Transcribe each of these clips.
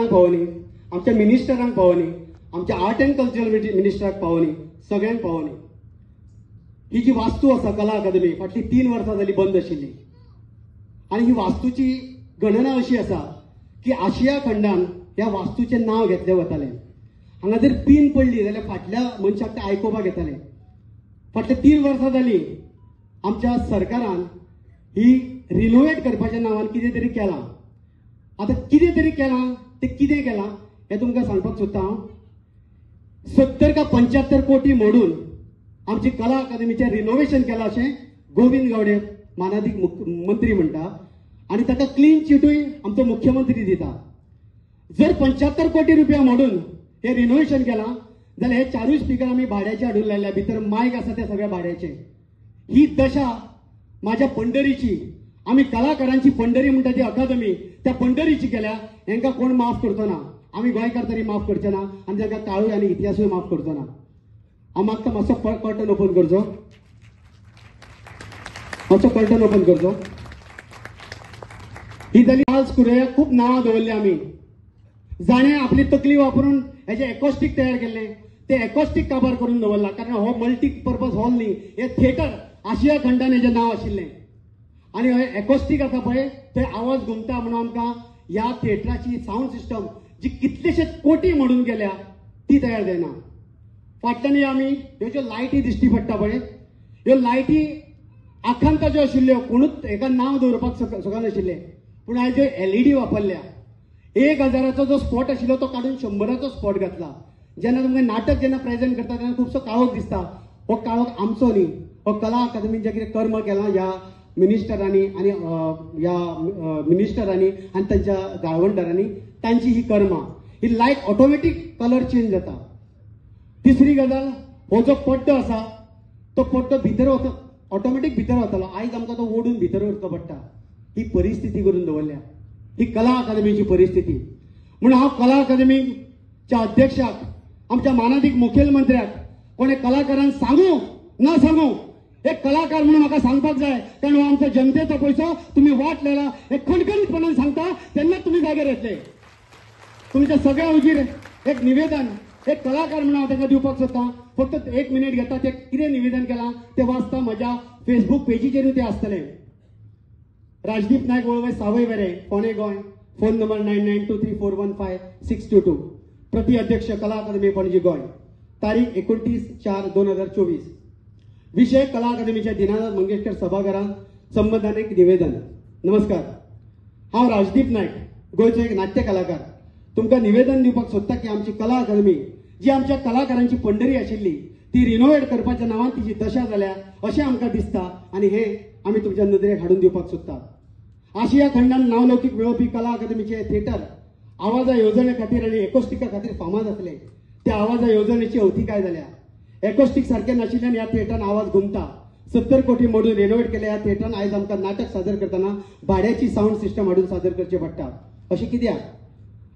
पावनी, आमच्या मिनिस्टरांक पावनी, आमच्या आर्ट अँड कल्चर मिनिस्टराक पावनी, सगळ्यांक पावनी. ही जी वास्तू आसा कला अकादमी फाटली 3 वर्सां जाली बंद आशिल्ली आनी ही वास्तूची गणना अशी आसा की आशिया खंडान ह्या वास्तूचें नांव घेतलें वतालें. हांगा जर पीन पडली जाल्यार फाटल्या मनशाक तें आयकुपाक येतालें. फाटले 3 वर्सां जाली आमच्या सरकारान ही रिनोवेट करपाच्या नांवान कितें तरी केलां. आतां कितें तरी केलां तें कितें केलां हें तुमकां सांगपाक सोदता हांव. 70 का 75 कोटी मोडून आमची कला अकादमीचें रिनोवेशन केलां अशें गोविंद गावडे मानादीक मंत्री म्हणटा आनी ताका क्लीन चिटूय आमचो मुख्यमंत्री दिता. जर 75 कोटी रुपया मोडून हे रिनोवेशन केलां जाल्यार हे 4 स्पीकर आमी भाड्याचे हाडून लायल्या, भितर मायक आसा ते सगळे भाड्याचे. ही दशा माझ्या पंढरीची, आमी कलाकारांची पंढरी म्हणटा ती अकादमी, त्या पंढरीची केल्या. हेंकां कोण माफ करचो ना, आमी गोंयकार तरी माफ करचे ना आनी तांकां काळूय आनी इतिहासूय माफ करचो ना. हांव मागता मातसो कर्टन ओपन करचो, मातसो कर्टन ओपन करचो. ही जाली चार्ल्स कुरेया, खूब नांवां दवरली आमी. जाणें आपली तकली वापरून हेजें एकॉस्टीक तयार केल्लें तें एकॉस्टीक काबार करून दवरला, कारण हो मल्टी पर्पज हॉल न्ही, हें थिएटर आशिया खंडान हेजें नांव आशिल्लें. आनी हे एकॉस्टीक आसा पळय थंय आवाज घुमता म्हणून आमकां ह्या थिएटराची सावंड सिस्टम जी कितलेशे कोटी म्हणून गेल्या ती तयार जायना. फाटल्यान आमी ह्यो ज्यो लायटी दिश्टी पडटा पळय, ह्यो लायटी आखांताच्यो आशिल्ल्यो, कोणूच हेका नांव दवरपाक शकनाशिल्लें. पूण आयज ज्यो एलईडी वापरल्या, 1000चो जो स्पॉट आशिल्लो तो काडून 100चो स्पॉट घातला. जेन्ना तुमकां नाटक जेन्ना प्रेजेंट करता तेन्ना खुबसो काळोख दिसता. हो काळोख आमचो न्ही, हो कला अकादमीन जें कितें कर्म केलां ह्या मिनिस्टरांनी आनी ह्या मिनिस्टरांनी आनी तांच्या जाळवणदारांनी, तांची ही कर्मां. ही लायट ऑटोमॅटीक कलर चेंज जाता. तिसरी गजाल, हो जो पड्डो आसा तो पड्डो भितर वता, ऑटोमॅटीक भितर वतालो, आयज आमकां तो ओडून भितर व्हरचो पडटा. ही परिस्थिती करून दवरल्या, ही कला अकादमीची परिस्थिती. म्हणून हांव कला अकादमीच्या अध्यक्षाक, आमच्या मानादीक मुखेलमंत्र्याक, कोणे कलाकारांक सांगू ना सांगू, एक कलाकार म्हणून म्हाका सांगपाक जाय, कारण हो आमचो जनतेचो पयसो तुमी वाट लायला हे खणखणीतपणान सांगता तेन्ना तुमी जाग्यार येतले. तुमच्या सगळ्या हुजीर एक निवेदन एक कलाकार म्हणून हांव तांकां दिवपाक सोदता. फक्त 1 मिनीट घेता, ते कितें निवेदन केलां तें वाचता, म्हज्या फेसबूक पेजीचेरूय तें आसतलें. राजदीप नायक, वळवय, सावय वेरें, फोंडें, गोंय. Phone number 9923415622. प्रति अध्यक्ष कला अकादमी पणजी गोंय. तारीख 29/4/2024. विषय कला अकादमीच्या दीनानाथ मंगेशकर सभाघरांत संबंधान एक निवेदन. नमस्कार, हांव राजदीप नायक, गोंयचो एक नाट्य कलाकार. तुमकां निवेदन दिवपाक सोदता की आमची कला अकादमी जी आमच्या कलाकारांची पंढरी आशिल्ली ती रिनोवेट करपाच्या नांवान तिची दशा जाल्या अशें आमकां दिसता आनी हें आमी तुमच्या नदरेक हाडून दिवपाक सोदता. आशिया खंडान नांवलौकीक मेळोवपी कला अकादमीचें थिएटर आवाजा येवजणे खातीर आनी एकॉस्टिका खातीर फामाद आसलें. त्या आवाजा येवजणेची अवतिकाय जाल्या. एकॉस्टीक सारकें नाशिल्ल्यान ह्या थिएटरान आवाज घुमता. 70 कोटी मोडून रिनोवेट केल्या ह्या थिएटरान आयज आमकां नाटक सादर करतना भाड्याची सावंड सिस्टम हाडून सादर करचें पडटा. अशें कित्याक?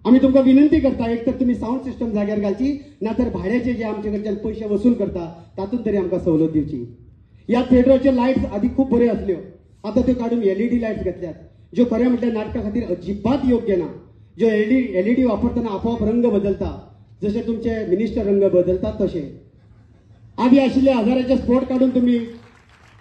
आमी तुमकां विनंती करता, एक तर तुमी सावंड सिस्टम जाग्यार घालची, ना तर भाड्याचे जे आमचे कडच्यान पयशे वसूल करता तातूंत तरी आमकां सवलत दिवची. ह्या थिएटराच्यो लायट्स आदी खूब बऱ्यो आसल्यो, आतां त्यो काडून एलईडी लायट्स घेतल्यात, ज्यो खरें म्हटल्यार नाटका खातीर अजिबात योग्य ना. ज्यो एलईडी वापरतना आपोआप रंग बदलता, जशे तुमचे मिनिस्टर रंग बदलतात तशे. आदी आशिल्ले 1000चे स्पॉट काडून तुमी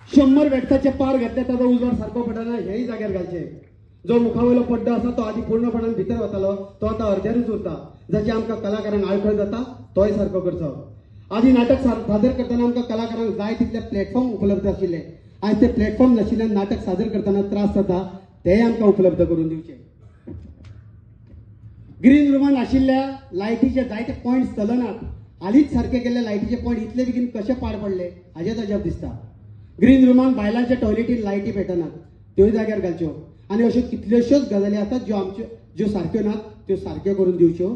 100 वॅट्साचे पार घातले, ताजो उजवाड सारको पडना, हेय जाग्यार घालचे. जो मुखावयलो पड्डो आसा तो आदी पूर्णपणान भितर वतालो, तो आतां अर्द्यारूच उरता, जाचे आमकां कलाकारांक आडखळ जाता, तोय सारको करचो. आदी नाटक सादर करतना आमकां कलाकारांक जाय तितले प्लॅटफॉर्म उपलब्ध आशिल्ले, आयज ते प्लॅटफॉर्म नाशिल्ल्यान नाटक सादर करतना त्रास जाता, तेय आमकां उपलब्ध करून दिवचे. ग्रीन रुमान आशिल्ल्या लायटीचे जायते पॉयंट्स चलनात. हालींच सारके केल्ले लायटीचे पॉयंट इतले बेगीन कशे पाड पडले हाजेच अजाप दिसता. ग्रीन रुमान बायलांच्या टॉयलेटीन लायटी पेटनात, त्योय जाग्यार घालच्यो. आनी अश्यो कितल्योश्योच गजाली आसात ज्यो आमच्यो ज्यो सारक्यो नात त्यो सारक्यो करून दिवच्यो.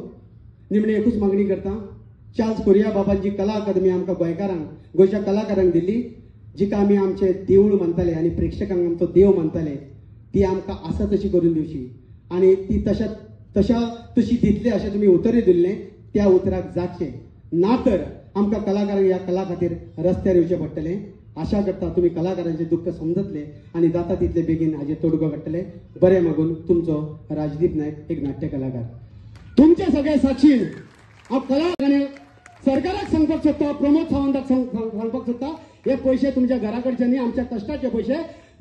निमणे एकूच मागणी करता, चार्ल्स कोरिया बाबांची कला अकादमी आमकां गोंयकारांक, गोंयच्या कलाकारांक दिल्ली, जिका आमी आमचें देवूळ मानताले आनी प्रेक्षकांक आमचो देव मानताले, ती आमकां आसा तशी करून दिवची आनी ती तशा तशा तशी दितले अशें तुमी उतरूय दिल्लें, त्या उतराक जागचें ना तर आमकां कलाकारांक ह्या कला खातीर रस्त्यार येवचें पडटलें. आशा करता तुमी कलाकारांचें दुख्ख समजतले आनी जाता तितले बेगीन हाजेर तोडगो काडटले. बरें मागून तुमचो राजदीप नायक, एक नाट्य कलाकार. तुमचे सगळे साक्षीन हांव कला सरकाराक सांगपाक सोदता, प्रमोद सावंताक सांगपाक सोदता, हे पयशे तुमच्या घरा कडचे न्ही, आमच्या कश्टाचे पयशे.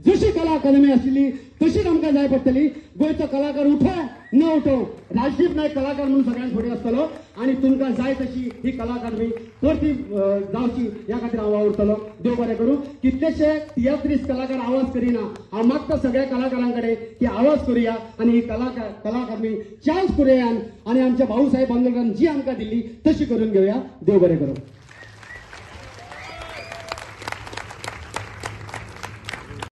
जशी कला अकादमी आशिल्ली तशीच आमकां जाय पडटली. गोंयचो कलाकार उठो न उठो, राजदीप नायक कलाकार म्हणून सगळ्यांत फुडें आसतलो आनी तुमकां जाय तशी ही कला अकादमी परती जावची ह्या खातीर हांव वावुरतलो. देव बरें करूं. कितलेशे तियात्रीस कलाकार आवाज करिना, हांव मागता सगळ्या कलाकारां कडेन की आवाज करुया आनी ही कला अकादमी चार्ल्स कुरेयान आनी आमच्या भाऊ साहेब बांदोडकरान जी आमकां दिल्ली तशी करून घेवया. देव बरें करूं.